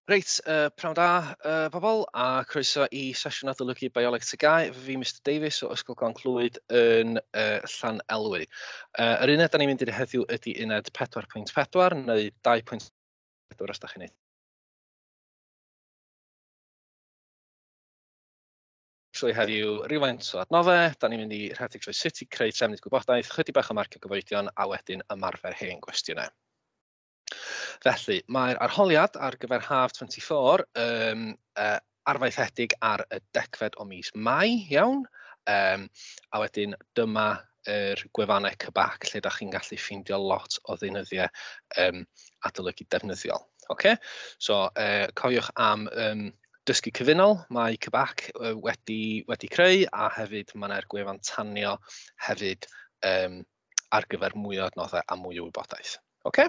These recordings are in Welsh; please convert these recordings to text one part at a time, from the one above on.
Reit, pnawn da bobl, a croeso i sesiwn adolygu Bioleg TGAU. Fi Mr Davies o Ysgol Glan Clwyd yn Llanelwy. Yr uned da ni'n mynd i'r heddiw ydy uned 4.4 neu 2.4 os da chi'n ei trwy heddiw rhywfaint o adnoddau. Da ni'n mynd i rhedeg trwy sut i creu trefnydd gwybodaeth, chydig bach o marcio gyfoedion a wedyn ymarfer hen gwestiynau. Felly, mae'r arholiad ar gyfer Haf 24 um, arfaethedig ar y degfed o mis Mai, iawn. Um, a wedyn dyma yr gwefannau CBAC lle da chi'n gallu ffeindio lot o ddeunyddiau adolygu defnyddiol. Okay? So, cofiwch am dysgu cyfunol mae CBAC wedi creu, a hefyd mae yna'r gwefan tanio hefyd ar gyfer mwy o adnoddau a mwy o wybodaeth. Okay?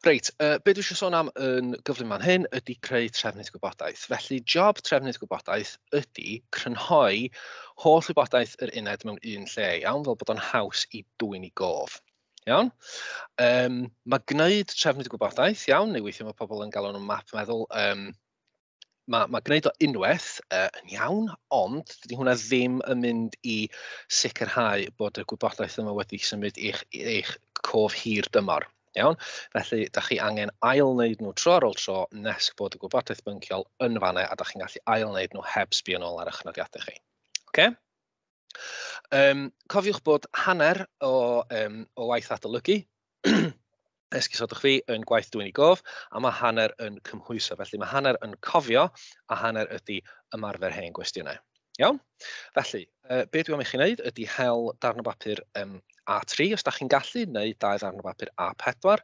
Reit, be dwi eisiau sôn am yn gyflym fan hyn ydy creu trefnydd gwybodaeth. Felly, job trefnydd gwybodaeth ydy crynhoi holl wybodaeth yr uned mewn un lle, iawn, fel bod o'n haws i dwyn i gof. Iawn? Mae gwneud trefnydd gwybodaeth, iawn, neu weithiau mae pobl yn galw nhw'n map meddwl, mae gwneud o unwaith yn iawn, ond dydy hwnna ddim yn mynd i sicrhau bod y gwybodaeth yma wedi symud i'ch cof hir dymor. Iawn? Felly, da chi angen ail-wneud nhw tro ar ôl tro nes bod y gwybodaeth bynciol yn fanna a da chi'n gallu ail-wneud nhw heb sbio nôl ar eich nodiadau chi. Okay? Cofiwch bod hanner o waith adolygu, esgusodwch fi, yn gwaith dwyn i gof, a mae hanner yn cymhwyso. Felly mae hanner yn cofio a hanner ydy ymarfer hen gwestiynau. Iawn? Felly, be dwi am i chi wneud ydy hel darn o bapur A3 os da chi'n gallu, neu dau ddarn o bapur A4.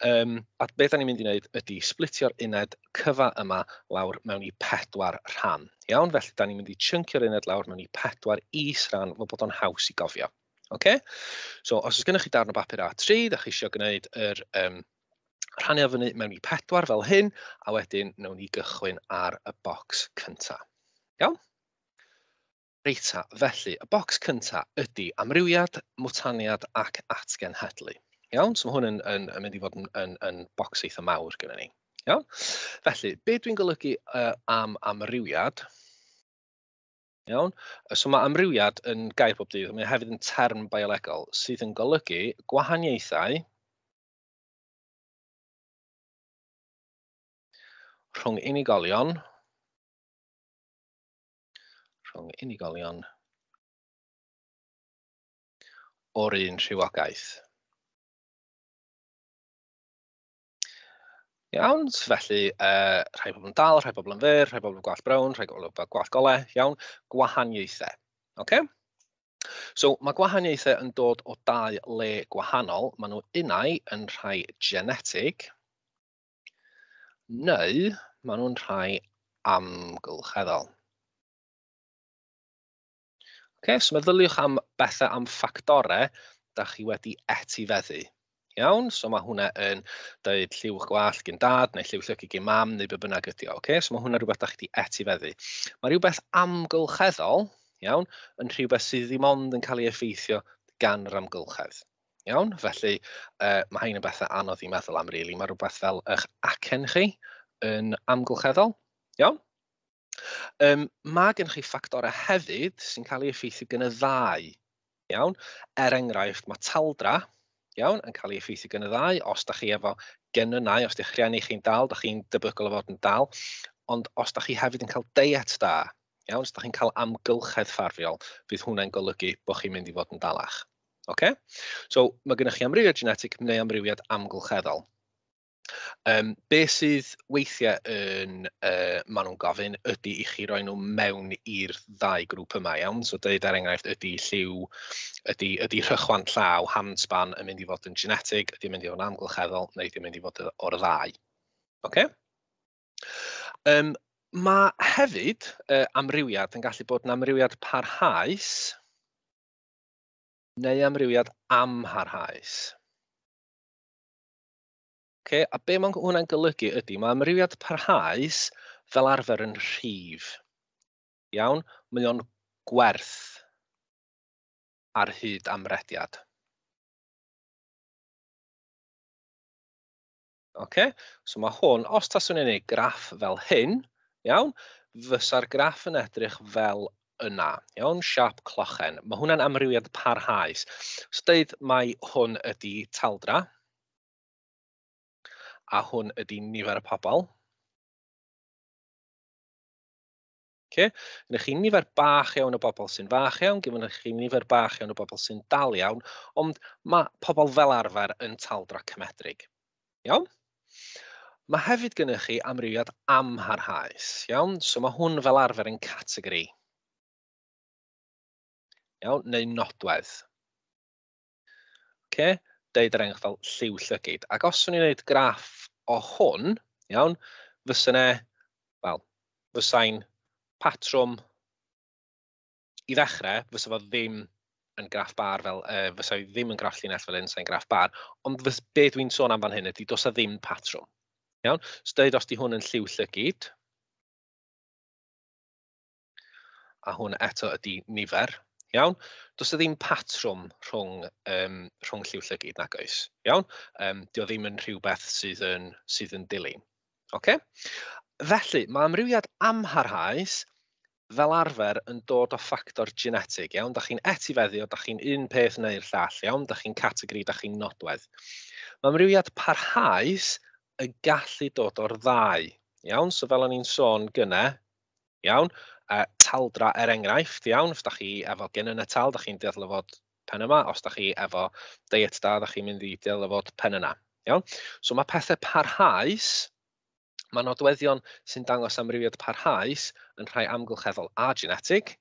A be da ni'n mynd i wneud ydy splitio'r uned cyfa yma lawr mewn i 4 rhan. Iawn? Felly, da ni'n mynd i chyncio'r uned lawr mewn i 4 is-ran fel bod o'n haws i gofio. Okay? So, os oes gennych chi darn o bapur A3, da chi eisiau gwneud yr rhannu o fyny mewn i 4 fel hyn, a wedyn wnawn ni gychwyn ar y bocs cyntaf. Iawn? Reit ta, felly, y bocs cyntaf ydy amrywiad, mwtaniad ac atgenhedlu. Iawn? So mae hwn yn mynd i fod yn bocs eitha mawr gyda ni. Iawn? Felly, be dwi'n golygu am amrywiad? Iawn? So mae amrywiad yn gair bob dydd, ond mae hefyd yn term biolegol sydd yn golygu gwahaniaethau rhwng unigolion o'r un rhywogaeth. Iawn, felly rhai pobl yn dal, rhai pobl yn fyr, rhai pobl yn gwallt brown, rhai pobl yn gwallt golau, iawn, gwahaniaethau. Okay? So mae gwahaniaethau yn dod o dau le gwahanol. Maen nhw unai yn rhai genetig, neu maen nhw'n rhai amgylcheddol. Okay, so meddyliwch am bethau, am ffactorau da chi wedi etifeddu. Iawn, so mae hwnna yn dweud lliw'ch gwallt gyn dad, neu lliw llygaid gyn mam, neu be bynnag ydi o. Okay? So mae hwnna rhywbeth da chi wedi etifeddu. Mae rhywbeth amgylcheddol, iawn, yn rhywbeth sydd ddim ond yn cael ei effeithio gan yr amgylchedd. Iawn, felly mae hein yn bethau anodd i meddwl am, really. Mae rhywbeth fel eich acen chi yn amgylcheddol. Iawn? Mae gennych chi ffactorau hefyd sy'n cael ei effeithio gan y ddau. Iawn? Er enghraifft, mae taldra, iawn, yn cael ei effeithio gan y ddau. Os da chi efo genynnau, os di'ch rhieni chi'n dal, da chi'n debygol o fod yn dal. Ond os da chi hefyd yn cael deiet da, iawn, os da chi'n cael amgylchedd ffafriol, fydd hwnna'n golygu bod chi'n mynd i fod yn dalach. Okay? So, mae gennych chi amrywiad genetig neu amrywiad amgylcheddol. Be sydd weithiau yn maen nhw'n gofyn ydy i chi roi nhw mewn i'r ddau grŵp yma, iawn? So deud er enghraifft, ydy lliw, ydy rhychwant llaw, handspan yn mynd i fod yn genetig, ydy yn mynd i fod yn amgylcheddol, neu ydy yn mynd i fod o'r ddau. Okay? Mae hefyd amrywiad yn gallu bod yn amrywiad parhaus neu amrywiad amharhaus. Okay, a be mae hwnna'n golygu ydy, mae amrywiad parhaus fel arfer yn rhif. Iawn? Mae o'n gwerth ar hyd amrediad. Okay? So mae hwn, os taswn i'n gwneud graff fel hyn, iawn, fysa'r graff yn edrych fel yna, iawn, siap clochen. Mae hwnna'n amrywiad parhaus. So deud mai hwn ydy taldra, a hwn ydy nifer y pobl. Okay? Gyda chi nifer bach iawn o bobl sy'n fach iawn, gyda chi nifer bach iawn o bobl sy'n dal iawn, ond mae pobl fel arfer yn taldra cymedrig. Iawn? Mae hefyd gennych chi amrywiad amharhaus, iawn? So mae hwn fel arfer yn categori. Iawn, neu nodwedd. Okay? Deud er enghraifft fel lliw llygid. Ac os o'n i'n gwneud graff o hwn, iawn, fysa ne, wel, fysai'n patrwm i ddechrau, fysa fo ddim yn graff bar fel, fysa fi ddim yn graff llinell fel hyn, sa'n graff bar, ond be dwi'n sôn am fan hyn ydy, does 'na ddim patrwm. Iawn? So deud os di hwn yn lliw llygid, a hwn eto ydy nifer, iawn? Does 'na ddim patrwm rhwng, rhwng lliw llygid, nag oes, iawn? Dio ddim yn rhywbeth sydd yn dilyn. Okay? Felly, mae amrywiad amharhaus fel arfer yn dod o ffactor genetig, iawn? Da chi'n etifeddu o, da chi'n un peth neu'r llall, iawn? Da chi'n categori, da chi'n nodwedd. Mae amrywiad parhaus yn gallu dod o'r ddau, iawn? So fel o'n i'n sôn gynne, iawn, taldra er enghraifft, iawn, os da chi efo genynnau tal, da chi'n dueddol o fod pen yma, os da chi efo diet da, da chi'n mynd i dueddol o fod pen yna, iawn? So mae pethau parhaus, mae nodweddion sy'n dangos amrywiad parhaus yn rhai amgylcheddol a genetig,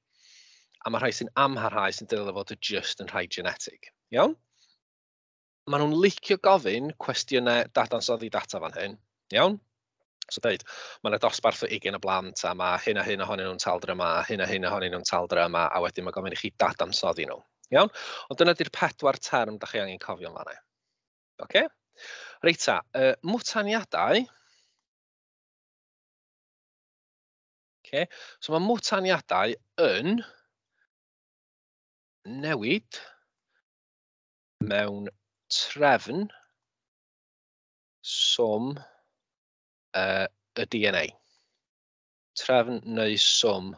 a mae rhai sy'n amharhaus yn dueddol o fod just yn rhai genetig, iawn? Maen nhw'n licio gofyn cwestiynau dadansoddi data fan hyn, iawn? So deud, mae yna dosbarth o 20 o blant a mae hyn a hyn ohonyn nhw'n taldra yma, a hyn a hyn ohonyn nhw'n taldra yma, a wedyn mae gofyn i chi dadansoddi nhw. Iawn? Ond dyna di'r pedwar term da chi angen cofio yn fanna. Oce? Reit ta, mwtaniadau. Okay. So mae mwtaniadau yn newid mewn trefn swm y DNA. Trefn neu swm,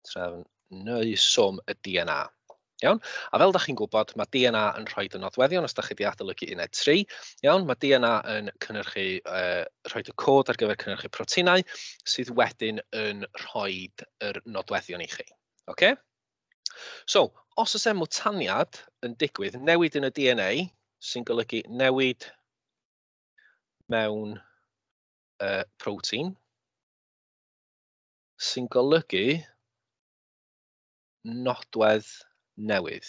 trefn neu swm y DNA. Iawn? A fel da chi'n gwybod, mae DNA yn rhoi y nodweddion, os da chi wedi adolygu uned 3. Iawn? Mae DNA yn cynhyrchu, rhoi y cod ar gyfer cynhyrchu proteinau, sydd wedyn yn rhoi yr nodweddion i chi. Okay? So, os oes e mwtaniad yn digwydd, newid yn y DNA, sy'n golygu newid mewn protein, sy'n golygu nodwedd newydd.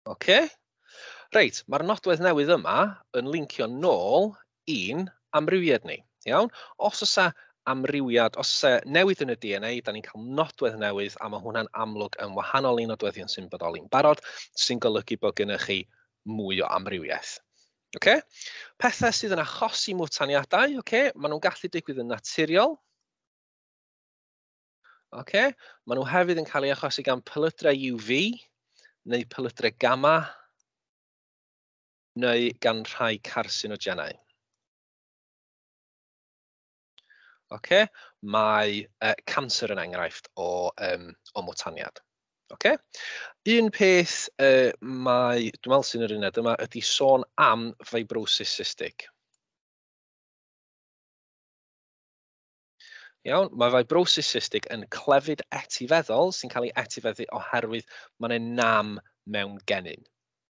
Oce? Reit, mae'r nodwedd newydd yma yn lincio nôl i'n amrywiad ni. Iawn? Os oes amrywiad, os oes newid yn y DNA, da ni'n cael nodwedd newydd a mae hwnna'n amlwg yn wahanol i nodweddion sy'n bodoli'n barod, sy'n golygu bod gennych chi mwy o amrywiaeth. Okay? Pethau sydd yn achosi mwtaniadau, okay? Maen nhw'n gallu digwydd yn naturiol. Okay? Maen nhw hefyd yn cael eu achosi gan pelydrau UV neu pelydrau gamma neu gan rhai carcinogenau. Okay? Mae canser yn enghraifft o mwtaniad. Okay? Un peth mae, dwi'n meddwl sy'n yr uned yma, ydy sôn am fibrosis cystig. Iawn, mae fibrosis cystig yn clefyd etifeddol sy'n cael ei etifeddu oherwydd mae'n e nam mewn genyn.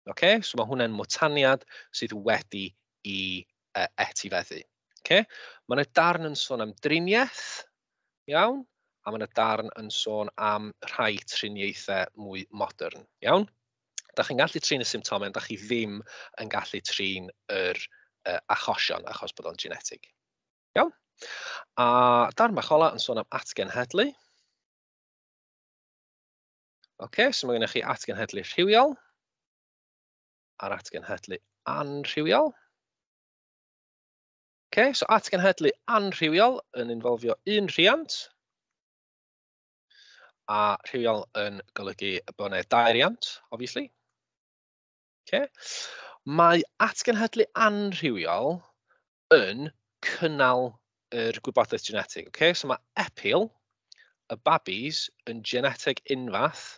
Okay? So mae hwnna'n mwtaniad sydd wedi i etifeddu. Okay? Mae yna darn yn sôn am driniaeth, iawn, a mae yna darn yn sôn am rhai triniaethau mwy modern, iawn? Da chi'n gallu trin y symptomau, ond da chi ddim yn gallu trin yr achosion achos bod o'n genetig. Iawn? A darn bach ola yn sôn am atgenhedlu. Oce, so mae gennych chi atgenhedlu rhywiol a'r atgenhedlu anrhywiol. Okay, so atgenhedlu anrhywiol yn involfio un rhiant, a rhywiol yn golygu bod yna dau riant, obviously. Okay. Mae atgenhedlu anrhywiol yn cynnal yr gwybodaeth genetig. Okay? So mae epil, y babis, yn geneteg unfath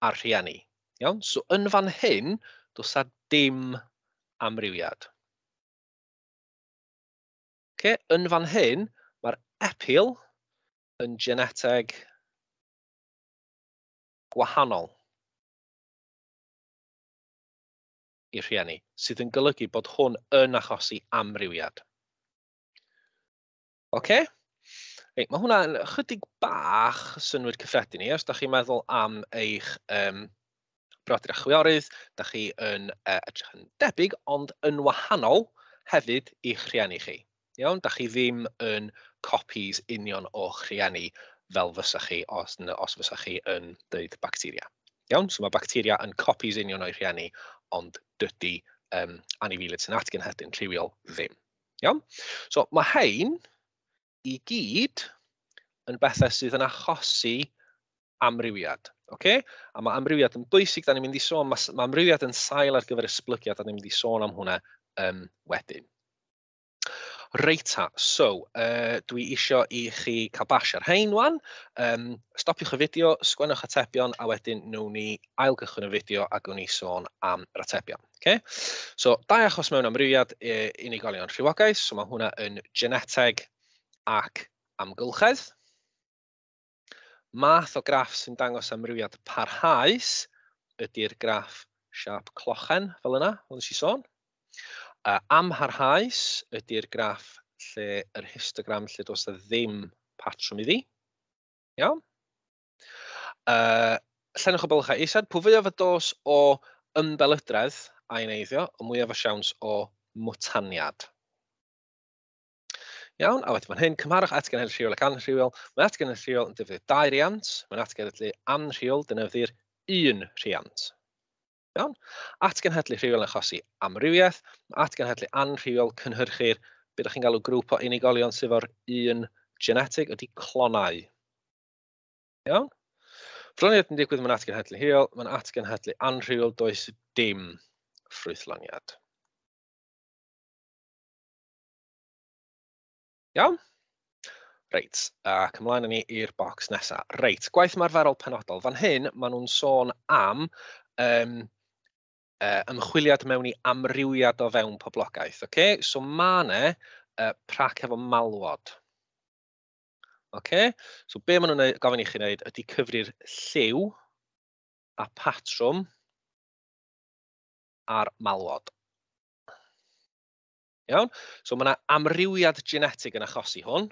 a'r rhieni. Iawn? So yn fan hyn, does 'na dim amrywiad. Okay? Yn fan hyn, mae'r epil yn geneteg gwahanol i'r rhieni, sydd yn golygu bod hwn yn achosi amrywiad. Oce? Reit, mae hwnna'n ychydig bach synnwyr cyffredin i, os da chi'n meddwl am eich brodyr a chwiorydd, da chi yn edrych yn debyg, ond yn wahanol hefyd i'ch rhieni chi. Iawn, da chi ddim yn copies union o'ch rhieni fel fysa chi os fysa chi yn deud bacteria. Iawn, so mae bacteria yn copies union o'i rhieni, ond dydy anifeiliaid sy'n atgenhedlu'n rhywiol ddim. Iawn? So mae hein i gyd yn bethau sydd yn achosi amrywiad. Okay? A mae amrywiad yn bwysig, da ni'n mynd i sôn, mae amrywiad yn sail ar gyfer esblygiad, da ni'n mynd i sôn am hwnna wedyn. Reit ta, so dwi isio i chi cael bash ar hein wan. Stopiwch y fideo, sgwennwch atebion, a wedyn wnawn ni ailgychwyn y fideo a gwn ni sôn am yr atebion. Okay? So, dau achos mewn amrywiad unigolion rhywogaeth, so mae hwnna yn geneteg ac amgylchedd. Math o graff sy'n dangos amrywiad parhaus ydy'r graff siâp clochen, fel yna, fel nes i sôn. Amharhaus ydy'r graff lle yr histogram lle does 'na ddim patrwm iddi. Iawn? Llenwch y bylchau isod. Po fwyaf y dos o ymbelydredd ioneiddio, y mwyaf o siawns o mwtaniad. Iawn, a wedyn fan hyn, cymharwch atgenhedlu rhywiol ac anrhywiol. Mae atgenhedlu rhywiol yn defnyddio dau riant, mae'n atgenhedlu anrhywiol defnyddir un rhiant. Iawn? Atgenhedlu rhywiol yn achosi amrywiaeth, mae atgenhedlu anrhywiol cynhyrchu'r, be ydych chi'n galw grŵp o unigolion sydd efo'r un genetig, ydy clonau. Iawn? Ffrwythloniad yn digwydd mewn atgenhedlu rhywiol, mae'n atgenhedlu anrhywiol, does dim ffrwythloniad. Iawn? Reit, ac ymlaen â ni i'r bocs nesaf. Reit, gwaith ymarferol penodol. Fan hyn, maen nhw'n sôn am ymchwiliad mewn i amrywiad o fewn poblogaeth. Okay? So mae yna prac efo malwod. Okay? So be maen nhw'n gofyn i chi wneud ydy cyfri'r lliw a patrwm ar malwod. Iawn? So mae yna amrywiad genetig yn achosi hwn.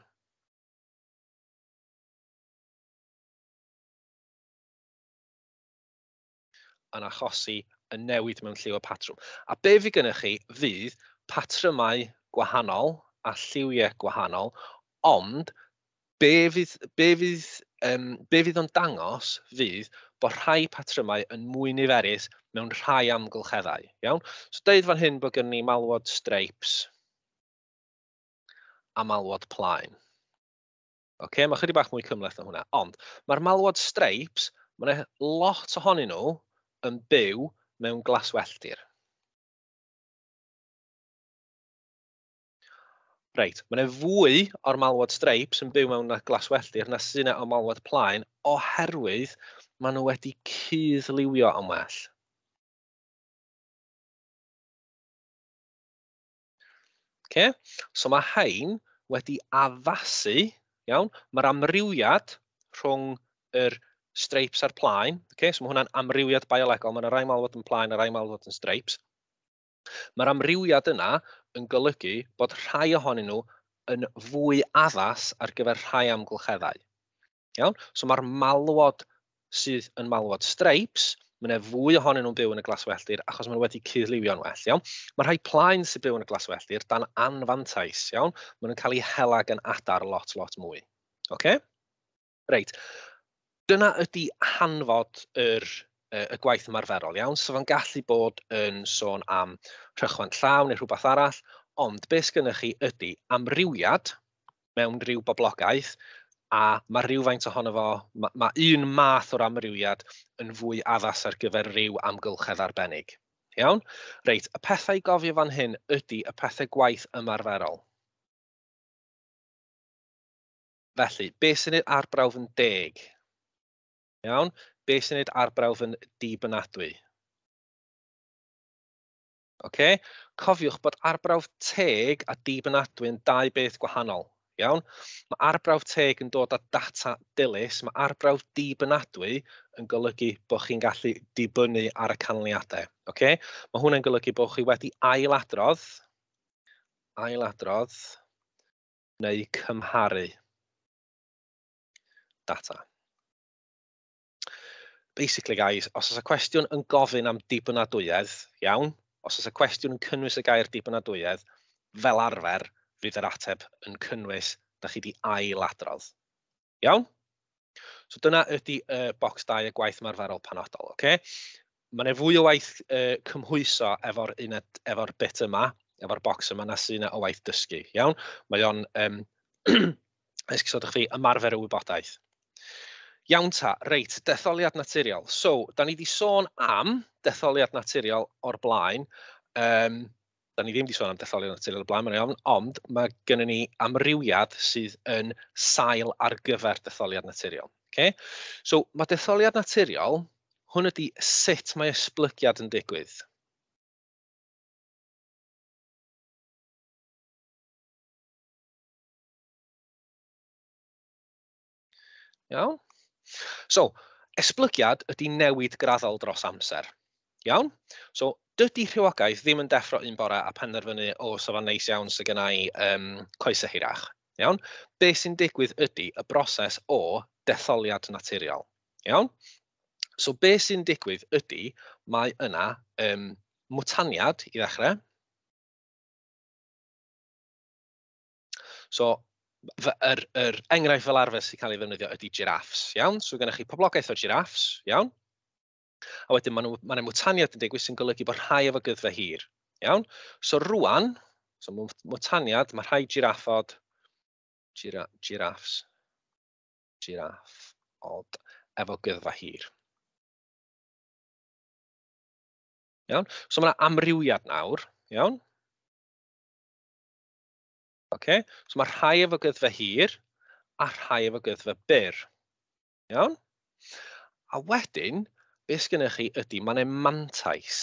Yn achosi y newid mewn lliw a patrwm. A be fydd gennych chi fydd patrymau gwahanol a lliwiau gwahanol, ond be fydd o'n dangos fydd bod rhai patrymau yn mwy niferus mewn rhai amgylcheddau. Iawn? So deud fan hyn bod gen ni malwod streips a malwod plaen. Okay, mae chydig bach mwy cymhleth na hwnna, ond mae'r malwod streips, mae yna lot ohonyn nhw yn byw mewn glaswelltir. Reit, mae yna fwy o'r malwod streips yn byw mewn glaswelltir na sydd yna o malwod plaen oherwydd maen nhw wedi cuddliwio yn well. Okay? So mae hein wedi addasu, iawn, mae'r amrywiad rhwng yr streips a'r plaen, okay? So mae hwnna'n amrywiad biolegol, mae yna rai malwod yn plaen a rai malwod yn streips. Mae'r amrywiad yna yn golygu bod rhai ohonyn nhw yn fwy addas ar gyfer rhai amgylcheddau. Iawn? So mae'r malwod sydd yn malwod streips, mae yna fwy ohonyn nhw'n byw yn y glaswelltir achos maen nhw wedi cuddliwio'n well. Iawn? Mae rhai plaen sy'n byw yn y glaswelltir dan anfantais. Iawn? Maen nhw'n cael eu hela gan adar lot, lot mwy. Okay? Reit. Dyna ydy hanfod y gwaith ymarferol, iawn? So fo'n gallu bod yn sôn am rhychwant llaw neu rhywbeth arall, ond beth sgynnoch chi ydy amrywiad mewn rhyw boblogaeth A mae rhywfaint ohono fo, mae un math o'r amrywiad yn fwy addas ar gyfer rhyw amgylchedd arbennig. Iawn? Reit, y pethau i gofio fan hyn ydy y pethau gwaith ymarferol. Felly, beth sy'n neud arbrawf yn deg? Iawn? Beth sy'n neud arbrawf yn dibynadwy? Okay? Cofiwch bod arbrawf teg a dibynadwy yn dau beth gwahanol. Iawn? Mae arbrawf teg yn dod â data dilys, mae arbrawf dibynadwy yn golygu bod chi'n gallu dibynnu ar y canlyniadau. Okay? Mae hwnna'n golygu bod chi wedi ailadrodd, ailadrodd neu cymharu data. Basically, guys, os oes y cwestiwn yn gofyn am dibynadwyedd, iawn, os oes y cwestiwn yn cynnwys y gair dibynadwyedd, fel arfer, fydd yr ateb yn cynnwys da chi di ailadrodd. Iawn? So dyna ydy box 2 y gwaith ymarferol penodol, oce? Mae yna fwy o waith cymhwyso efo'r uned, efo'r bit yma, efo'r box yma, na sy'n o waith dysgu, iawn? Mae o'n, esgusodwch fi, ymarfer y wybodaeth. Iawn ta, reit, detholiad naturiol. So, da ni wedi sôn am detholiad naturiol o'r blaen. Da ni ddim wedi sôn am detholiad naturiol o'r blaen, mae'n iawn, ond mae gennym ni amrywiad sydd yn sail ar gyfer detholiad naturiol. Okay? So, mae detholiad naturiol, hwn ydy sut mae esblygiad yn digwydd. Iawn? So, esblygiad ydy newid graddol dros amser. Iawn? So, dydy rhywogaeth ddim yn deffro un bore a penderfynu, o, so fo'n neis iawn sy gynna i coesau hirach. Iawn? Be sy'n digwydd ydy y broses o detholiad naturiol. Iawn? So, be sy'n digwydd ydy mae yna mwtaniad i ddechrau. So, yr enghraifft fel arfer sy'n cael ei ddefnyddio ydy giraffes, iawn? So, gennych chi poblogaeth o giraffes, iawn? A wedyn mae 'na mwtaniad yn digwydd sy'n golygu bod rhai efo gyddfe hir, iawn? So, rwan, so mwtaniad, mae rhai giraffod, giraffes, giraffod efo gyddfa hir. Iawn? So, mae 'na amrywiad nawr, iawn? Okay? So mae rhai efo gyddfe hir a rhai efo gyddfe byr. Iawn? A wedyn, beth sgennych chi ydy, mae'n ei mantais.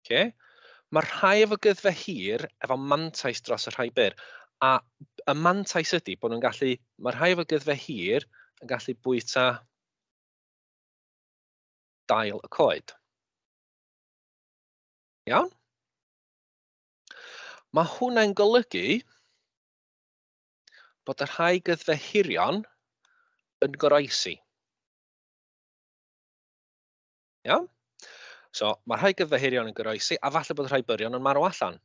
Okay? Mae rhai efo gyddfe hir efo mantais dros y rhai byr. A y mantais ydy bod nhw'n gallu, mae rhai efo gyddfe hir yn gallu bwyta dail y coed. Iawn? Mae hwnna'n golygu bod y rhai gyddfe hirion yn goroesi. Iawn? So, mae rhai gyddfe hirion yn goroesi, a falle bod rhai byrion yn marw allan.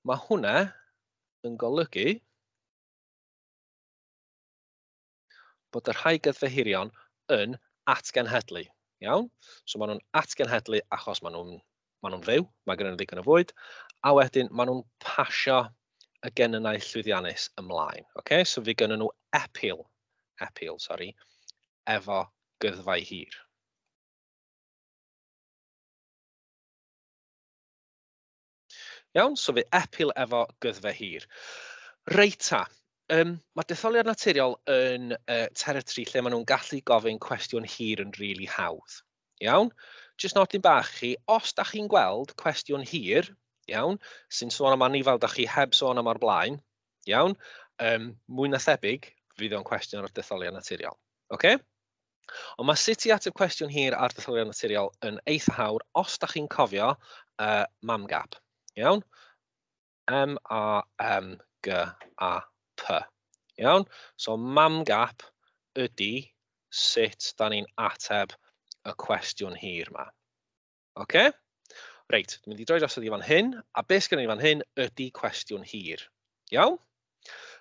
Mae hwnna yn golygu bod y rhai gyddfe hirion yn atgenhedlu. Iawn? So maen nhw'n atgenhedlu achos maen nhw'n fyw, mae gen nhw ddigon o fwyd, a wedyn maen nhw'n pasio y genynnau llwyddiannus ymlaen. Okay? So fe gynnon nhw epil, sorry, efo gyddfau hir. Iawn, so fe epil efo gyddfe hir. Reit ta, mae detholiad naturiol yn territory lle maen nhw'n gallu gofyn cwestiwn hir yn rili hawdd. Iawn? Jyst nodyn bach chi, os da chi'n gweld cwestiwn hir, iawn, sy'n sôn am anifail da chi heb sôn am o'r blaen, iawn, mwy na thebyg fydd o'n cwestiwn ar detholiad naturiol. Okay? Ond mae sut i ateb cwestiwn hir ar detholiad naturiol yn eitha hawr os da chi'n cofio MAMGAP. Iawn? M-A-M-G-A-P. Iawn? So MAMGAP ydy sut da ni'n ateb y cwestiwn hir yma. Oce? Reit, dwi'n mynd i droi drosodd i fan hyn, a beth sgynnon ni fan hyn ydy cwestiwn hir. Iawn?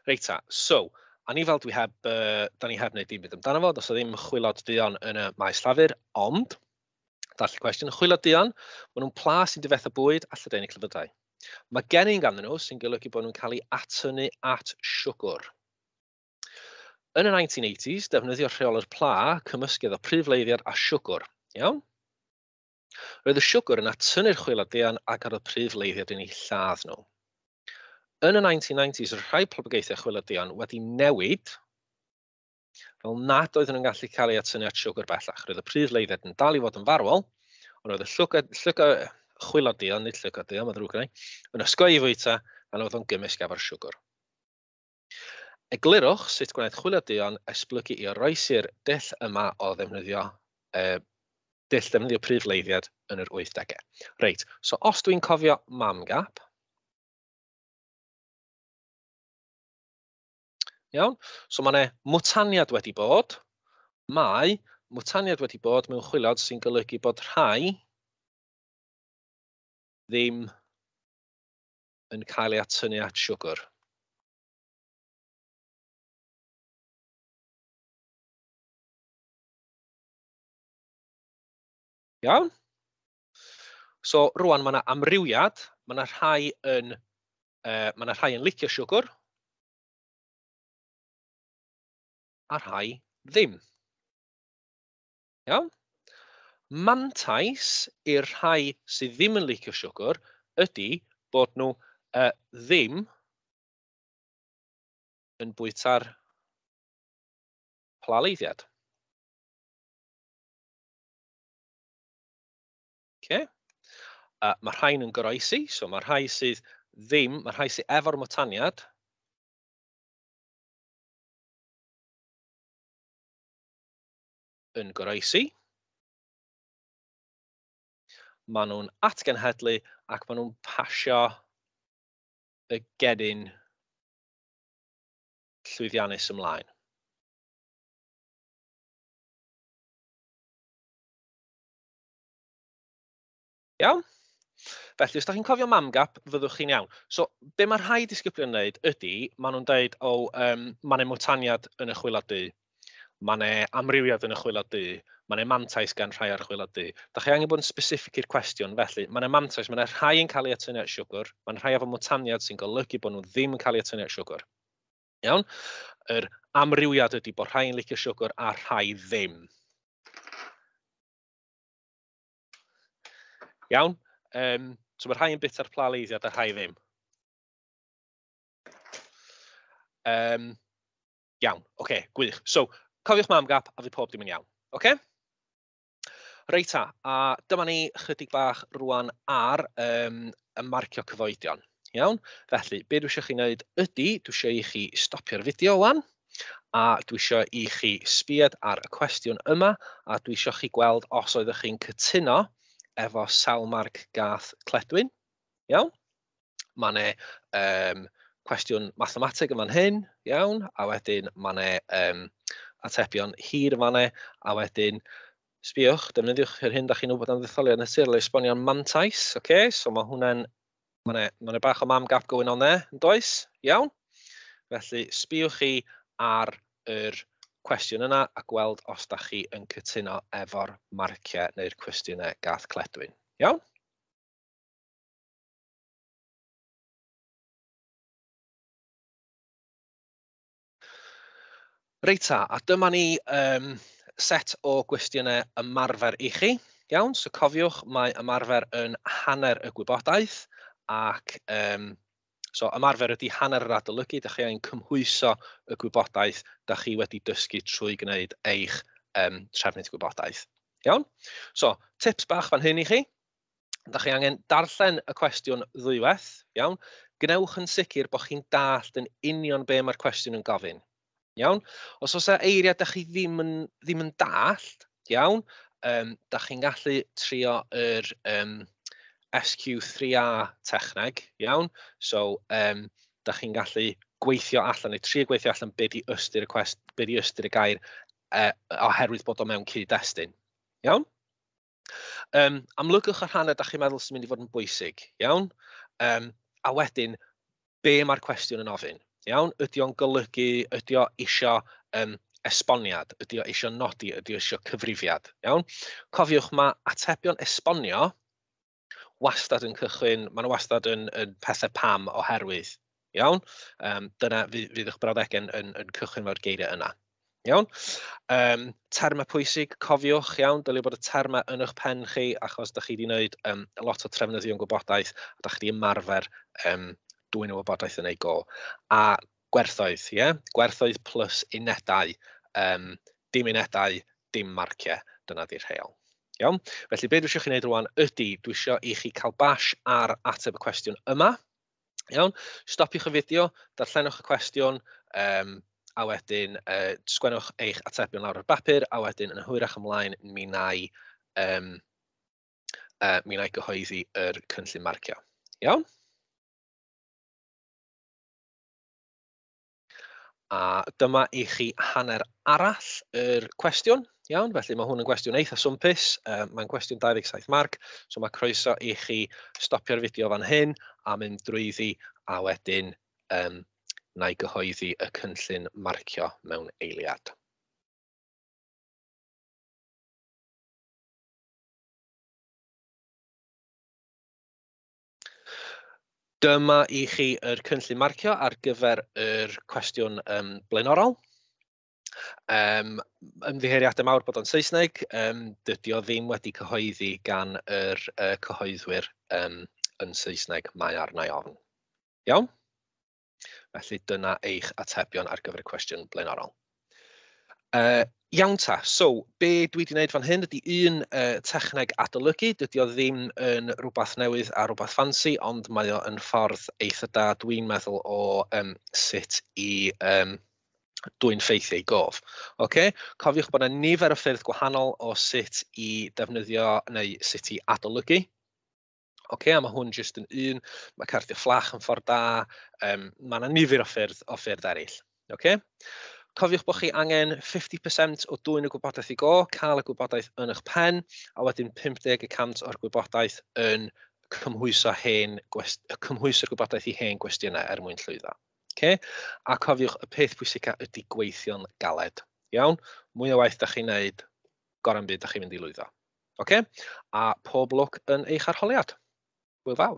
Reit ta, so, anifail dwi heb, da ni heb wneud dim byd amdano fo, does 'na ddim chwilod duon yn y maes llafur, ond, darllen cwestiwn, chwilod duon, maen nhw'n pla sy'n difetha bwyd a lledaenu clefydau. Mae genyn ganddyn nhw sy'n golygu bod nhw'n cael eu atynnu at siwgr. Yn y 1980s, defnyddio'r rheolwr pla cymysgedd o pryfleiddiad a siwgr. Iawn? Roedd y siwgr yn atynnu'r chwilod duon ac ar y pryfleiddiad yn eu lladd nhw. Yn y 1990s, roedd rhai poblogaethau chwilod duon wedi newid fel nad oedden nhw'n gallu cael ei atynnu at siwgr bellach. Roedd y pryfleiddiad yn dal i fod yn farwol, ond roedd y llwgad, llwgad, chwilod duon, nid llygad duon, mae'n ddrwg gennai, yn osgoi i fwyta pan oedd o'n gymysg efo'r siwgr. Eglurwch sut gwnaeth chwilio duon esblygu i oroesi'r dull yma o ddefnyddio dull defnyddio pryfleiddiad yn yr 80au. Reit, so os dwi'n cofio MAMGAP, iawn, so mae yna mwtaniad wedi bod. Mae mwtaniad wedi bod mewn chwilod sy'n golygu bod rhai ddim yn cael ei atynnu at siwgr. Iawn? So rwan mae yna amrywiad, mae yna rhai yn, mae yna rhai yn licio siwgr, a rhai ddim. Iawn? Mantais i'r rhai sydd ddim yn licio siwgr ydy bod nhw ddim yn bwyta'r plaleiddiad. Okay. Mae rhain yn goroesi, so mae rhai sydd ddim, mae rhai sydd efo'r mwtaniad yn goroesi. Maen nhw'n atgenhedlu ac maen nhw'n pasio y genyn llwyddiannus ymlaen. Iawn? Felly, os da chi'n cofio MAMGAP, fyddwch chi'n iawn. So, be mae rhai disgyblion yn wneud ydy, maen nhw'n dweud, o, mae 'na mwtaniad yn y chwilod du, mae 'na amrywiad yn y chwilod du, mae 'na mantais gan rhai o'r chwilod du. Da chi angen bod yn specific i'r cwestiwn, felly mae 'na mantais, mae 'na rhai yn cael ei atynnu at siwgr, mae 'na rhai efo mwtaniad sy'n golygu bod nhw ddim yn cael ei atynnu at siwgr. Iawn? Yr amrywiad ydy bod rhai yn licio siwgr a rhai ddim. Iawn? So mae rhai yn bita'r plaleiddiad a rhai ddim. Iawn, oce, okay, gwych. So, cofiwch MAMGAP a fydd pob dim yn iawn. Oce? Okay? Reit ta, a dyma ni chydig bach rwan ar y marcio cyfoedion. Iawn? Felly, be dwi eisiau chi wneud ydy, dwi eisiau i chi stopio'r fideo wan, a dwi eisiau i chi sbiad ar y cwestiwn yma, a dwi eisiau chi gweld os oeddech chi'n cytuno efo sawl marc gath Cledwyn. Iawn? Mae 'na cwestiwn mathemateg yn fan hyn, iawn, a wedyn mae 'na atebion hir yn fan'na, a wedyn sbiwch, defnyddiwch yr hyn da chi'n wybod am ddetholiad naturiol i esbonio'n mantais, oce? So mae hwnna'n, mae 'na bach o MAMGAP going on there, yn does? Iawn? Felly, sbiwch chi ar yr cwestiwn yna a gweld os da chi yn cytuno efo'r marciau neu'r cwestiynau gath Cledwyn. Iawn? Reit ta, a dyma ni set o gwestiynau ymarfer i chi. Iawn, so cofiwch, mae ymarfer yn hanner y gwybodaeth, ac so ymarfer ydy hanner yr adolygu, da chi angen cymhwyso y gwybodaeth da chi wedi dysgu trwy gwneud eich trefnydd gwybodaeth. Iawn? So, tips bach fan hyn i chi. Da chi angen darllen y cwestiwn ddwywaith, iawn? Gwnewch yn sicr bod chi'n dallt yn union be mae'r cwestiwn yn gofyn. Iawn? Os oes yna eiriau da chi ddim yn dallt, iawn, da chi'n gallu trio yr SQ3A techneg, iawn? So, da chi'n gallu gweithio allan, neu trio gweithio allan be di ystyr y cwest, be di ystyr y gair oherwydd bod o mewn cyd-destun. Iawn? Amlygwch y rhannau da chi'n meddwl sy'n mynd i fod yn bwysig, iawn? A wedyn, be mae'r cwestiwn yn ofyn? Iawn? Ydy o'n golygu, ydy o isio esboniad, ydy o isio nodi, ydy o isio cyfrifiad, iawn? Cofiwch, mae atebion esbonio wastad yn cychwyn, maen nhw wastad yn pethau pam oherwydd, iawn? Dyna fydd eich brawddegau yn cychwyn fo'r geiriau yna. Iawn? Termau pwysig, cofiwch, iawn, dylai bod y termau yn eich pen chi, achos da chi wedi gwneud lot o trefnyddion gwybodaeth, a da chi wedi ymarfer dwyn y wybodaeth yn ei go. A gwerthoedd, ie? Yeah? Gwerthoedd plus unedau, dim unedau, dim marciau, dyna di'r rheol. Iawn? Felly be dwi eisiau chi wneud rwan ydy, dwi eisiau i chi cael bash ar ateb y cwestiwn yma. Iawn? Stopiwch y fideo, darllenwch y cwestiwn, a wedyn sgwennwch eich atebion lawr ar bapur, a wedyn yn hwyrach ymlaen mi wna i, mi wna i gyhoeddi yr cynllun marcio. Iawn? A dyma i chi hanner arall yr cwestiwn. Iawn, felly mae hwn yn gwestiwn eitha swmpus. Mae'n gwestiwn 27 marc, so mae croeso i chi stopio'r fideo fan hyn a mynd drwyddi, a wedyn wna i gyhoeddi y cynllun marcio mewn eiliad. Dyma i chi yr cynllun marcio ar gyfer yr cwestiwn blaenorol. Ymddiheuriadau mawr bod o'n Saesneg, dydy o ddim wedi cyhoeddi gan yr cyhoeddwyr yn Saesneg, mae arna i ofn. Iawn? Felly dyna eich atebion ar gyfer y cwestiwn blaenorol. Iawn ta, so be dwi wedi gwneud fan hyn ydy un techneg adolygu. Dydy o ddim yn rhywbeth newydd a rhywbeth ffansi, ond mae o yn ffordd eitha da, dwi'n meddwl, o sut i dwyn ffeithiau i gof. Okay? Cofiwch bod yna nifer o ffyrdd gwahanol o sut i defnyddio neu sut i adolygu. Oce, a mae hwn jyst yn un, mae cardiau fflach yn ffordd da, mae yna nifer o ffyrdd eraill. Oce? Cofiwch bod chi angen 50% o dwyn y gwybodaeth i go, cael y gwybodaeth yn eich pen, a wedyn 50% o'r gwybodaeth yn cymhwyso'r gwybodaeth i hen gwestiynau er mwyn llwyddo. Okay? A cofiwch, y peth pwysica ydy gweithio'n galed. Iawn? Mwy o waith da chi'n neud, gorau'n byd da chi'n mynd i lwyddo. Okay? A pob lwc yn eich arholiad. Hwyl fawr.